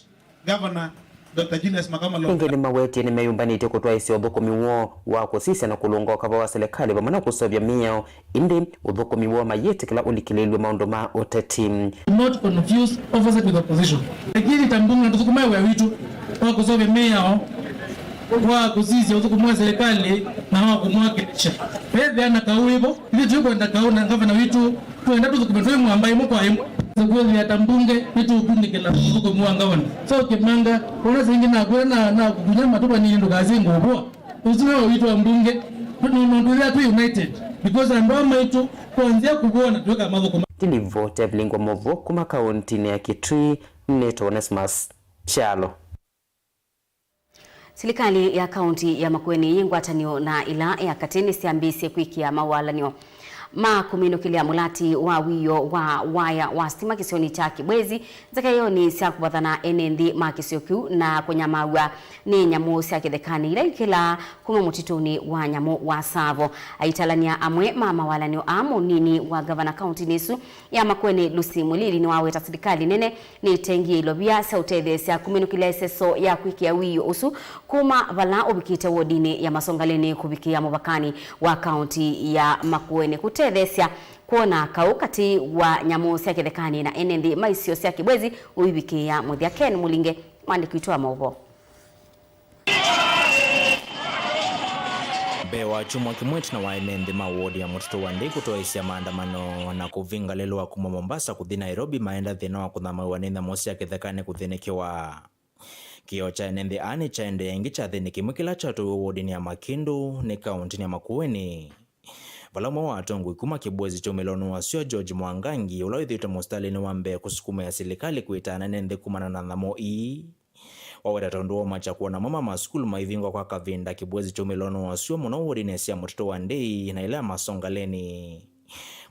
Governor Doctor Julius Makau Malombe. Ĩngĩ nĩmawetie nĩmeyũmbanĩtye kũtwaĩsya ũthũkũmi woo wa kũsisya na kũlũnga ũkava wa silikalĩ vamwe na kũseũvya mĩao, ĩndĩ ũthũkũmi woo mayĩtĩkĩla ũlikĩlĩĩlw'e maũndũ ma ũteti. Do not confuse oversight with opposition. Lakini ta mbunge tũthũkũmae wĩa witũ wa kũseũvya mĩao, wa kũsisya ũthũkũmi wa silikalĩ na wa kũmwakilisha. Vethĩa na Kaũ wĩvo, ithyĩ tũikwenda Kaũ na ngavana witũ Twenda tũthũkũme twĩ mwamba ĩmwe kwa ĩmwe. Kwĩthĩa ta mbunge nĩtũkunĩkĩla ũthũkũmi wa ngavana. So Kimanga, ona sĩngĩ nakwĩa na, na kukunya matũ vanini ndũkasĩ ngũvũa. Ũsu nĩwe witũ wa mbunge. Nũndũ twĩthĩa twĩ united. Because andũ aa maitũ, twanzĩa kũvũa na twĩka mathũkũma. Ndilivoti ya vilingwa mũvo kuma kauntinĩ ya Kitui, nĩtwa Onesmus Kyalo. Silikalĩ ya kaunti ya Makueni yĩ ngwatanĩo na ĩla ya katĩ nĩsyambĩĩsye kwĩkĩa mawalany'o Ma kũminũkĩlya mũlati wa wĩoo wa waya wa sitima kĩsionĩ kya Kibwezi, nzekeyonĩ sya kũvathana ene nthĩ ma kĩsio kĩu na kũnyamaaw'a nĩ nyamũ sya kĩthekanĩ ila ikĩlaa kuma mũtitũnĩ wa nyamũ wa Tsavo. Aitalany'a amwe ma mawalanĩo aa, mũnini wa ngavana kaũntĩnĩ ĩsu ya Makueni, Lucy Mulili, nĩwaweta silikalĩ nene nĩtengie ilovia sya ũtetheesya kũminũkĩlya ĩseso ya kwĩkĩa wĩoo ũsu kuma vala ũvikĩte wodinĩ ya Masongaleni kũvikĩa mũvakanĩ wa kaũntĩ ya Makueni, kũtetheesya kwona kaũ katĩ wa nyamũ sya kĩthekanĩ na ene nthĩ ma isio sya Kibwezi ũivikĩĩa mũthya. Ken Mulinge, mwandĩki witũ wa maũvoo. Mbee wa kyumwa kĩmwe ĩtina wa ene nthĩ ma wodi ya Mũtitũ wa Ndei kũtwaĩĩsya maandamano na kũvinga lelũ wa kuma Mombasa kũthi Nairobi, maenda thĩna wa kũthamaw'a nĩ nyamũ sya kĩthekanĩ kũthĩnĩkĩwa. Kĩoo kya ene nthĩ aa nĩkyaendee ĩngĩ kyathĩnĩ kĩmwe kĩla kyatũiwe wodinĩ ya Makindu nĩ kaũntĩnĩ ya Makueni, vala ũmwe wa atongoi kuma Kibwezi kya umĩlonĩ wa sua, George Mwangangi, ũla wĩthĩĩtwe mũsitalĩnĩ wa mbee kũsukumĩa silikalĩ kwĩtaana ene nthĩ kumana na nyamũ ii, waweta tondũ wa ũmakya kwona amwe ma masukulu maivingwa kwa kavinda Kibwezi kya umĩlonĩ wa sua, mũno wodinĩ sya Mũtitũ wa Ndei na ila ya Masongaleni,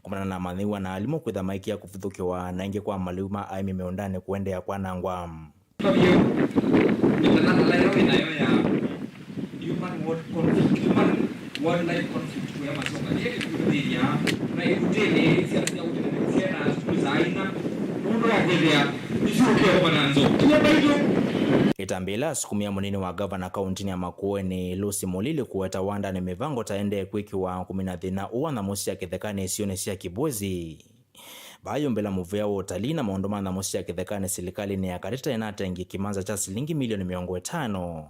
kumana na amanyĩw'a na alimũ kwĩtha maikĩa kũvithũkĩwa, na ĩngĩ kwa malĩu ma aĩmi mĩũndanĩ kũendeea kwanangwa. Kwa hiyo, mĩtalatala ĩla wĩ nayo ya human wildlife conflict, human wildlife conflict kũya Masongaleni kũthĩnĩa na ikundi sya, sya ũtetheesya na sukulu saa ina, nũndũ wa kwĩthĩa isu ũkĩoma na nzou. Tiwe maitũ. Ĩtambya ĩla asukumĩa mũnini wa ngavana kaũntĩnĩ ya Makueni, Lucy Mulili, kũweta wandanĩ mĩvango ta ĩendee kwĩkĩwa kũmina thĩna ũũ wa nyamũ sya kĩthekanĩ isionĩ sya Kibwezi. Vaa yũmbĩla mũvĩa wa ũtalii na maũndũ ma nyamũ sya kĩthekanĩ silikalĩnĩ ya katĩ ta ĩnatengie kĩmanza kya silingi milioni mĩongo ĩtano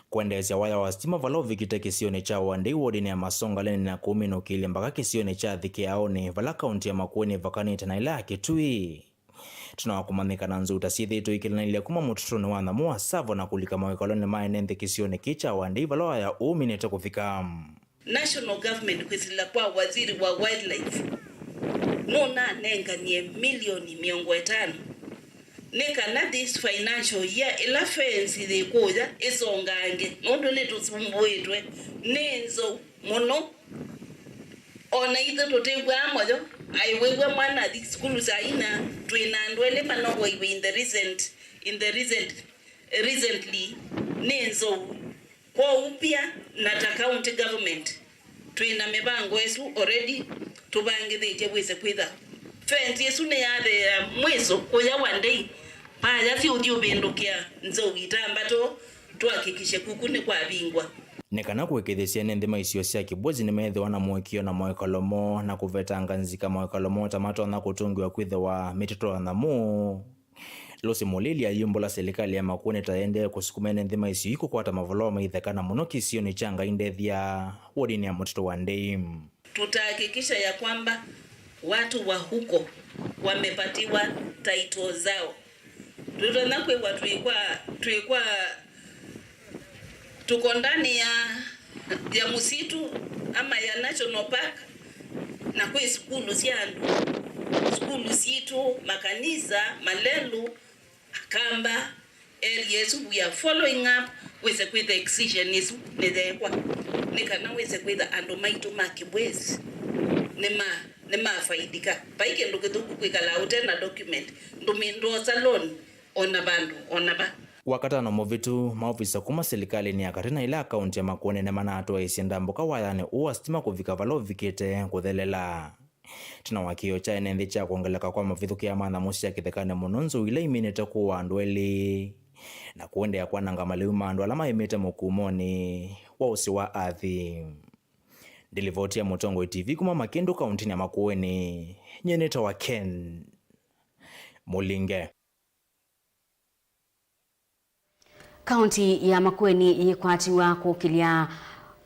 kwendeesya waya wa sitima vala ũvikĩte kĩsionĩ kya Wandei wodinĩ ya Masongaleni na kũminũkĩlya mbaka kĩsionĩ kya Thikĩaũnĩ vala kaũntĩ ya Makueni ĩvakanĩte na ĩla ya Kitui. Ĩtina wa kũmanyĩka na nzou ta syĩthĩĩtwe ikĩlanĩlya kuma mũtitũnĩ wa nyamũ wa Tsavo na kũlika mawĩkalonĩ ma ene nthĩ kĩsionĩ kĩĩ kya Wandei vala waya ũminĩte kũvika. National government kwĩsĩla kwa waziri wa wildlife nũnanenganie milioni mĩongo ĩtano nĩ kana this financial year ĩla fence yĩkũya ĩsongange, nũndũ nĩtũsumbũĩtwe nĩ nzou mũno. O na ithyĩ tũtĩw'aa moyo, aiwĩw'a mwana athi sukulu saa ina, twĩ na andũ elĩ manogoiwe in the recent, in the recent, recently nĩ nzou. Kwoou pia na ta county government, twĩ na mĩvango ĩsu already tũvangĩthĩtye wĩse kwĩtha fence ĩsu nĩyatheea mwĩso kũya Wandei, vaya syĩ ũthiũvĩndũkĩa nzou itambatũ, tũakikishe kuku nĩkwavingwa. Nĩ kana kũĩkĩĩthya ene nthĩ ma isio sya Kibwezi nĩmeethĩwa na mũĩkĩĩo na mawĩkalo moo na kũvetanga nzika mawĩkalo moo ta matonya kũtũngĩwa kwĩthĩwa mĩtitũ ya nyamũ. Lucy Mulili ayumbũla silikalĩ ya Makueni ta ĩendee kũsukuma ene nthĩ ma isio ii kũkwata mavoloo ma itheka na mũno kĩsionĩ kya Ngai Ndethya, wodinĩ ya Mũtitũ wa Ndei. Tutahakikisha ya kwamba watu wa huko wamepatiwa title zao. Tũtonya kwĩw'a twĩ kwa, twĩ kwa, tuko ndani ya, ya msitu ama ya national park, na kwĩ sukulu sya andũ, sukulu sitũ, makanisa, malelu, Akamba, area ĩsu we are following up, wĩse kwĩtha excision ĩsu nĩyeekwa, nĩ kana wĩse kwĩtha andũ maitũ ma Kibwezi nĩma, nĩmafaidika. Vai kĩndũ kĩthũku kwĩkala ũte na document, ndũmĩ-, ndwosa loan ona vandũ ona va. Wakatano mũvĩtu, maovisa kuma silikalĩnĩ ya katĩ na ila ya kaunti ya Makueni nĩmanatwaĩĩsye ndambũka wayanĩ ũũ wa sitima kũvika vala ũvikĩte kũthelela. Ĩtina wa kĩĩo kya ene nthĩ kya kwongeleka kwa mavithũkĩa ma nyamũ sya kĩthekanĩ mũno nzou ila iminĩte kũũa andũ elĩ na kũendeea kwananga malĩu ma andũ ala maĩmĩte mũkumonĩ wa ũsĩ wa athi. Ndilivoti ya Mũtongoi T V kuma Makĩndũ, kauntinĩ ya Makueni, nyie nĩtawa Ken Mũlinge. Kaunti ya Makueni yĩkwatiw'a kũkĩlya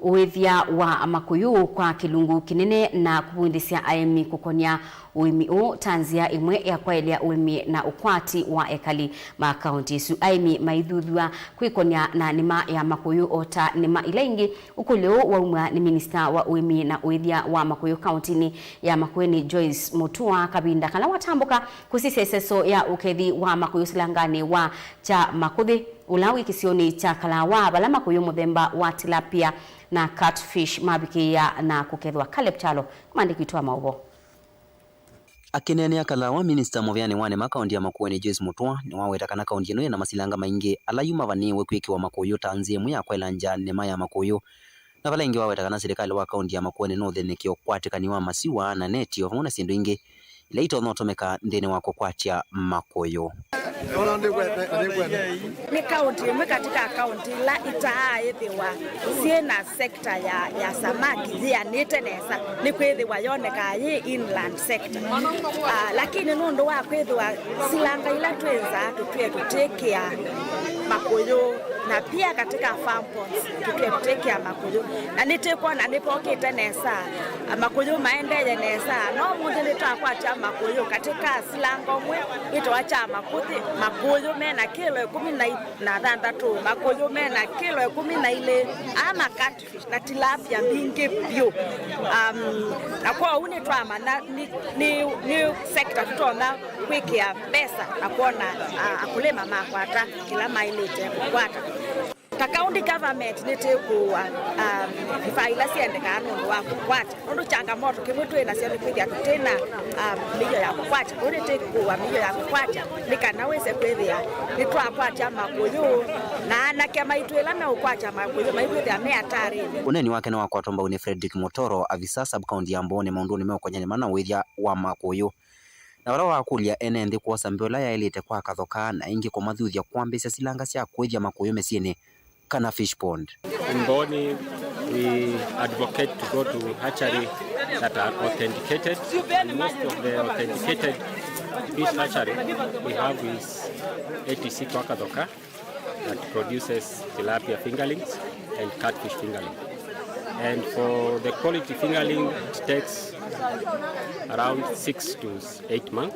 ũĩthya wa makũyũ kwa kĩlungu kĩnene na kũvundĩsya aĩmi kũkonya ũĩmi ũũ ta nzĩa ĩmwe ya kwaĩlya ũĩmi na ũkwati wa ekali ma kaunti ĩsu. Aĩmi maithuthw'a kwĩkonya na nĩma ya makũyũ o ta nĩma ila ingĩ. Ũkũlyo ũũ waumw'a nĩ minista wa ũĩmi na ũĩthya wa makũyũ kauntinĩ ya Makueni, Joyce Mutua, kavinda kala watambũka kũsisya ĩseso ya ũkethi wa makũyũ silanganĩ wa kya Makũthĩ Ũla wĩ kĩsionĩ kya Kalawa, vala makũyũ mũthemba wa tilapia na catfish mavikĩĩa na kũkethwa. Caleb Kyalo, mũandĩki witũ wa maũvoo. Akĩneenea Kalawa, minista mũvĩanĩ wa nĩma kaũntĩ ya Makueni Joyce Mutua nĩwaweta kana kaũntĩ ĩno yĩna masilanga maingĩ ala yu mavanĩĩwe kwĩkĩwa makũyũ ta nzĩa ĩmwe ya kwaĩlangya nĩma ya makũyũ. Na vala ĩngĩ waweta kana silikalĩ wa kaũntĩ ya Makueni nũthĩnĩke ũkwatĩkani wa masiwa na neti o vamwe na syĩndũ ingĩ ila itonya ũtũmĩka nthĩnĩ wa kũkwatya makũyũ. Nĩ kaũntĩ ĩmwe katika kaũntĩ ila itaaĩthĩwa syĩ na sekta ya, ya samaki yĩanĩte nesa, nĩkwĩthĩwa yonekaa yĩ inland sector. Ah, lakini nũndũ wa kwĩthĩwa silanga ila twĩnzaa tũtwĩe tũtĩkĩa makũyũ, na pia katika farm ponds tũtwĩe tũtĩkĩa makũyũ, na nĩtĩkwona nĩpokĩte nesa, makũyũ maendeye nesa. No ũmũnthĩ nĩtwakwatya makũyũ katika silanga ũmwe wĩtawa kya Makũthĩ, makũyũ mena kĩlo ĩkũmi na na thanthatũ, makũyũ mena kĩlo ĩkũmi na ilĩ, ama catfish na tilapia mbingĩ vyũ. Um, na kwoou nĩtwamanya nĩ, nĩ, nĩ sector tũtonya kwĩkĩa mbesa na kwona, ah, akũlĩma makwata kĩla maĩlĩte kũkwata. Ta county government nĩtĩkũũa, um, vifaa ila syendekaa nũndũ wa kũkwata. Nũndũ changamoto kĩmwe twĩ nasyo nĩ kwĩthĩa tũtĩ na, um, mĩio ya kũkwatya. Kwoou nĩtĩkũũa mĩio ya kũkwatya nĩ kana wĩse kwĩthĩa nĩtwakwatya makũyũ, na anake maitũ ĩla meũkwatya makũyũ maikwĩthĩa me atarĩnĩ. Ũneeni wake nĩwakwatwa mbau nĩ Fredrick Mutoro, avisa sub-county ya Mbooni maũndũnĩ meũkony'a nĩma na ũĩthya wa makũyũ. Na vala wakũlya ene nthĩ kwosa mbee ĩla yaĩlĩte kwa kathoka na ĩngĩ kũmathuthya kwambĩĩsya silanga sya kũĩthya makũyũ mĩsyĩnĩ kana fish pond. In Mbooni, we advocate to go to hatchery that are authenticated, and most of the authenticated fish hatchery we have is A T C Kwa Kathoka that produces tilapia fingerlings and catfish fingerling. And for the quality fingerling, it takes around six to eight months.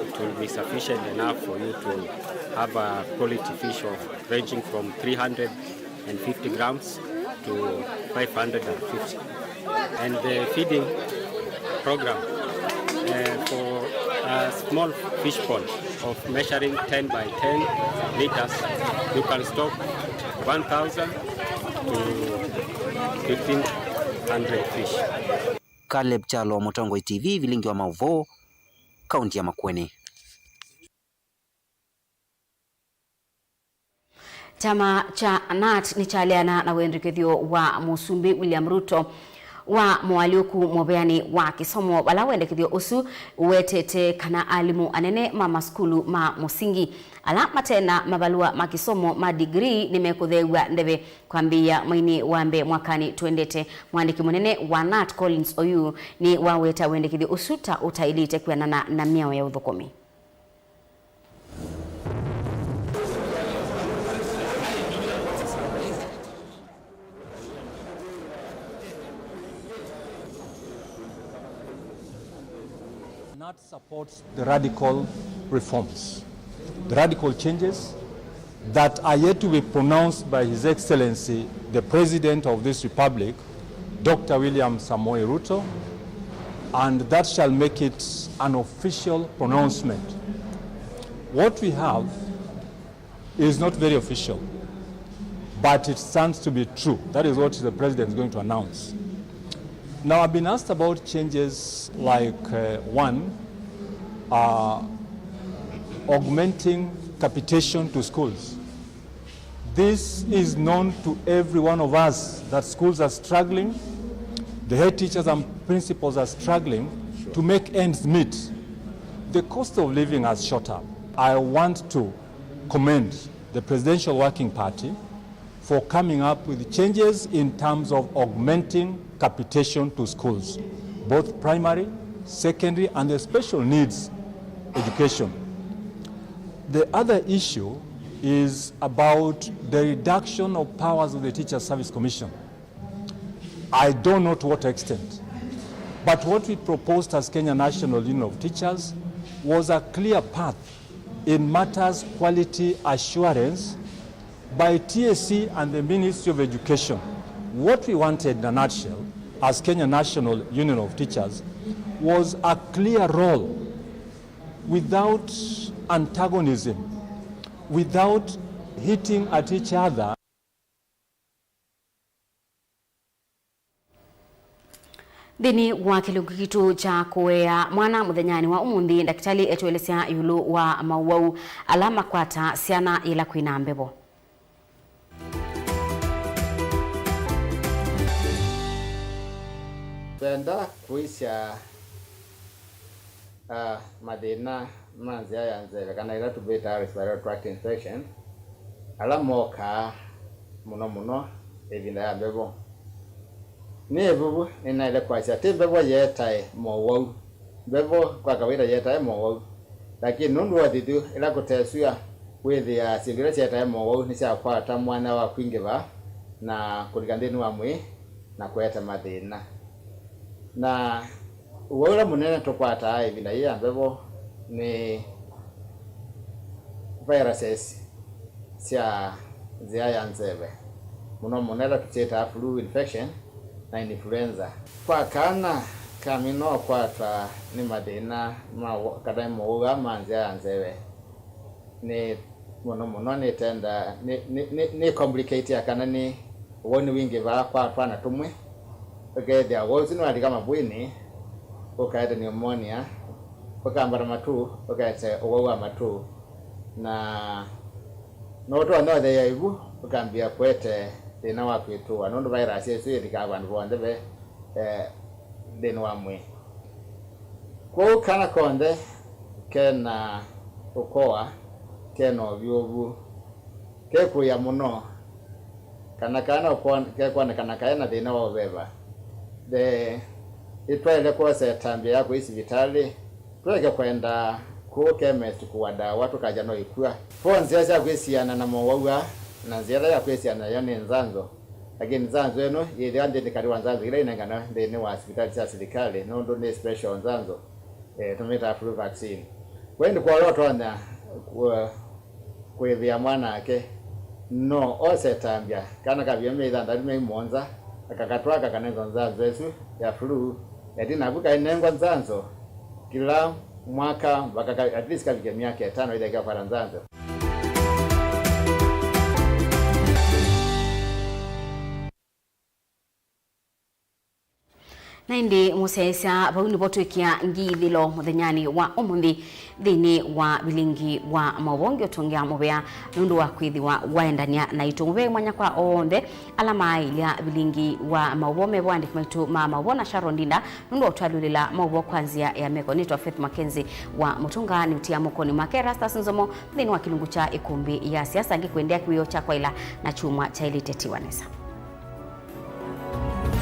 It will be sufficient enough for you to have a quality fish of ranging from three hundred and fifty grams to five hundred and fifty. And the feeding program, uh, for a small fish pond of measuring ten by ten meters, you can stock one thousand to fifteen hundred fish. Caleb Kyalo, Mũtongoi T V, Vilingi wa Maũvoo, kaunti ya Makueni. Kyama kya nat nĩkyaleana na wendekethyo wa Mũsumbĩ William Ruto wa moalyũku mũveanĩ wa kĩsomo, vala wendekethyo ũsu ũwetete kana alimũ anene ma masukulu ma mũsingi ala mate na mavalũa ma kĩsomo ma degree nĩmekũtheew'a ndeve kwambĩĩa mweinĩ wa mbee mwakanĩ tũendete. Mwandĩki mũnene wa nat Collins Oyuu nĩwaweta wendekethyo ũsu ta ũtaĩlĩte kwĩanana na mĩao ya ũthũkũmi. nat supports the radical reforms, the radical changes that are yet to be pronounced by His Excellency, the President of this Republic, Doctor William Samoei Ruto, and that shall make it an official pronouncement. What we have is not very official, but it stands to be true. That is what the President is going to announce. Now, I've been asked about changes like, uh, one, uh, augmenting capitation to schools. This is known to every one of us that schools are struggling, the head teachers and principals are struggling to make ends meet. The cost of living has shot up. I want to commend the Presidential Working Party for coming up with changes in terms of augmenting capitation to schools, both primary, secondary, and the special needs education. The other issue is about the reduction of powers of the Teachers Service Commission. I don't know to what extent, but what we proposed as Kenya National Union of Teachers was a clear path in matters quality assurance by T S C and the Ministry of Education. What we wanted, in a nutshell, as Kenya National Union of Teachers was a clear role without antagonism without hitting at each other. Nthĩnĩ wa kĩlungu kitũ kya kũea mwana mũthenyanĩ wa ũmũnthĩ, ndakĩtalĩ etũelesya ĩũlũ wa maũwau ala makwataa syana yĩla kwĩna mbevo. Twenda kũisya, ah, mathĩna ma nzĩa ya nzeve, kana ĩla tũvĩtaa respiratory tract infection, ala mokaa mũno mũno ĩvinda ya mbevo. Nĩ ĩvuvu nĩnaĩle kwasya, ti mbevo yetae mowau. Mbevo kwa kawaida yetae mowau, lakini nũndũ wa ũthithu, ĩla kũtesw'a, wĩthĩaa syĩndũ ila syetae mowau nĩsyakwata mwanya wa kwingĩva na kũlika nthĩnĩ wa mwĩĩ na kũete mathĩna. Na ũwau ũla mũnene tũkwataa ĩvinda yĩĩ ya mbevo nĩ viruses sya nzĩa ya nzeve, mũno mũno ĩla tũsyĩtaa flu infection na influenza. Kwa kana, kamina ũkwatwa nĩ mathĩna ma, kana nĩ mowau aa ma nzĩa ya nzeve, nĩ mũno mũno nĩtenda, nĩ, nĩ, nĩ, nĩ complicate ya kana nĩ ũwau nĩwingĩvaa kwa twana tũmwe, ũkethĩa ũwau ũsu nĩwalika mavũinĩ, ũkaete pneumonia, ũkambata matũ, ũkaete ũwau wa matũ, na no ũtonya ũtheea ĩvu, ũkambĩĩa kũete thĩna wa kwĩtũa, nũndũ virus ĩsu yĩlikaa vandũ vonthe ve, eh, nthĩnĩ wa mwĩĩ. Kwoou kana konthe kena ũkoa, kena ũvyũvu, kekũĩa mũno, kana kana ũkwon-, kekwonekana kaĩ na thĩna wa ũveva, the, nĩtwaĩle kwosa ĩtambya ya kũthi sivitalĩ, tũeke kwenda kũũ chemist kũwa ndawa tũkasya no ĩkw'a. Vo nzĩa sya kwĩsiana na mowau aa, na nzĩa ĩla ya kwĩsiana nayo nĩ nzanzo, lakini nzanzo ĩno yĩthĩwa nthĩnĩ katĩ wa nzanzo ila inenganawa nthĩnĩ wa sivitalĩ sya silikalĩ, nũndũ nĩ special nzanzo, eh, tũmĩtaa flu vaccine. Kwa ĩndĩ kwa ũla ũtonya kũ-, kũĩvĩa mwanake, no ose ĩtambya, kana kavika myei thanthatũ, myei mũonza, akakatwa kakanengwa nzanzo ĩsu ya flu, na ĩtina vu kainengwa nzanzo kĩla mwaka, mpaka ka-, at least kavike myaka ĩtano ĩtheke akwata nzanzo. Na ĩndĩ mũsyaĩĩsya, vau nĩvo twĩkĩa ngithĩlo mũthenyanĩ wa ũmũnthĩ nthĩnĩ wa vilingi wa maũvoo. Ngiũtũngĩa mũvea nũndũ wa kwĩthĩwa waendany'a naitũ. Mũvea mwanya kwa onthe ala maaĩlya vilingi wa maũvoo, me vo andĩki maitũ ma maũvoo na Sharon Ndinda nũndũ wa ũtwalũlĩla maũvoo kwa nzĩa ya meko. Nĩtwa Faith Mackenzie wa Mũtũnga, nĩũtia mokonĩ make Erastus Nzomo nthĩnĩ wa kĩlungu kya ĩkũmbĩ ya siasa. Ngĩkwendea kĩwĩoo kya kwaĩla na kyumwa kyaĩlĩte. Tiwa nesa.